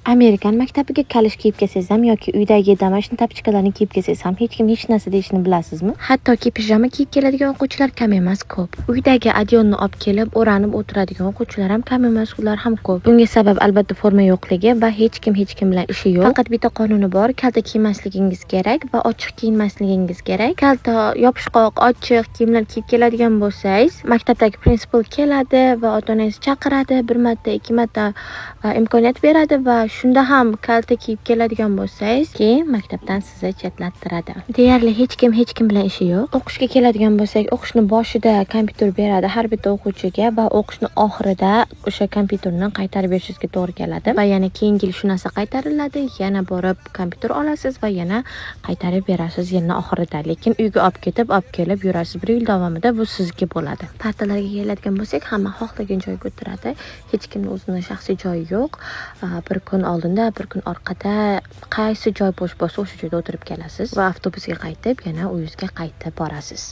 Amerikan maktabiga kalish kiyib kelsangiz ham yoki uydagi домашний тапочка larni kiyib kelsangiz ham, hech kim hech narsa deyishini bilasizmi? Hattoki pijama kiyib keladigan o'quvchilar kam emas, ko'p. Uydagi одеяло ni olib kelib, o'ranib o'tiradigan o'quvchilar ham kam emas, ular ham ko'p. Bunga sabab, albatta, forma yo'qligi va hech kim hech kim bilan ishi yo'q. Faqat bitta qonuni bor: kalta kiymasligingiz kerak va ochiq kiyinmasligingiz kerak. Kalta, yopishqoq, ochiq kiyimlar kiyib keladigan bo'lsangiz, maktabdagi principal keladi va ota onangizni chaqiradi, bir marta, ikki marta imkoniyat beradi va shunda ham kalta kiyib keladigan bo'lsangiz, keyin maktabdan sizni chetlattiradi. Deyarli hech kim hech kim bilan ishi yo'q. O'qishga keladigan bo'lsak, o'qishni boshida kompyuter beradi har bitta o'quvchiga va o'qishni oxirida o'sha kompyuterni qaytarib berishingizga to'g'ri keladi va yana keyingi yil shu narsa qaytariladi, yana borib kompyuter olasiz va yana qaytarib berasiz yilni oxirida. Lekin uyga olib ketib, olib kelib yurasiz. Bir yil davomida bu sizniki bo'ladi. Partalarga keladigan bo'lsak, hamma xohlagan joyga o'tiradi. Hech kimni o'zini shaxsiy joyi yo'q. Bir kun oldinda, bir kun orqada, qaysi joy bo'sh bo'lsa, o'sha joyda o'tirib kelasiz va avtobusga qaytib, yana uyingizga qaytib borasiz.